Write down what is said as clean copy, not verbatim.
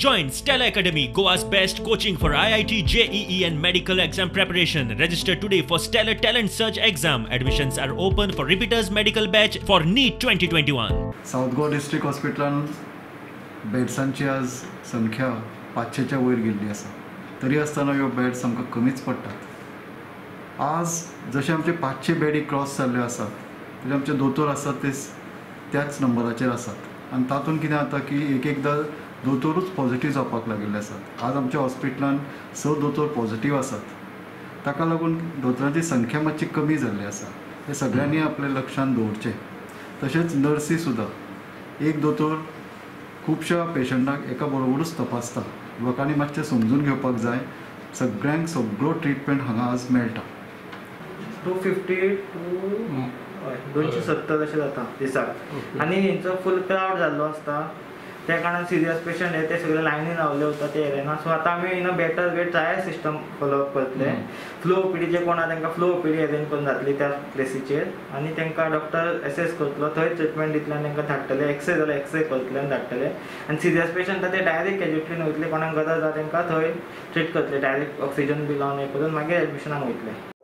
Join Stellar Academy, Goa's best coaching for IIT, JEE and medical exam preparation. Register today for Stellar Talent Search exam. Admissions are open for repeaters medical batch for NEET 2021. South Goa district हॉस्पिटलान बेड्सांची आज संख्या 500च्या वयर गेल्ली आसा, तरी आसतना ह्यो beds आमकां कमीच पडटात. आज जशे आमचे 500 बेडी क्रॉस जाल्ल्यो आसात, तरी आमचे दोतोर आसात ते त्याच नंबराचेर आसात आनी तातूंत कितें जाता की एक एकदां दोतोरूच पॉझिटीव जावपाक लागिल्ले आसात. आज आमच्या हॉस्पिटलान 6 दोतोर पॉझिटीव आसात, ताका लागून दोतोरांची संख्या मातशी कमी जाल्ली आसा. हें सगळ्यांनी आपल्या लक्षांत दवरचें. तशेंच नर्सी सुद्दां, एक दोतोर खुबश्या पेशंटाक एका बरोबरूच तपासता. लोकांनी मातशें समजून घेवपाक जाय, सगळ्यांक सगळो ट्रिटमेंट हांगा आज मेळटा. 250 to 270 अशें जाता दिसाक आनी हेंचो फूल क्रावड जाल्लो आसता. त्या कारणान सिरियस पेशंट हे ते सगळे लायनीन रावले वता ते एरियान. सो आतां आमी in a better way trial system follow up करतले. फ्लू ओपीडीचे कोण आहा तांकां फ्लू ओपीडी अरेंज करून जातली त्या प्लेसीचेर आनी तांकां डॉक्टर एसेस करतलो, थंय ट्रिटमेंट दितले आनी तांकां धाडटले. एक्सरे जाल्यार एक्सरे करतले आनी धाडटले. आनी सिरियस पेशंट ते डायरेक्ट कॅज्युलिटीन वयतले, कोणाक गरज आहा तांकां थंय ट्रीट करतले, डायरेक्ट ऑक्सिजन बी लावन हें करून मागीर एडमिशनाक वयतले.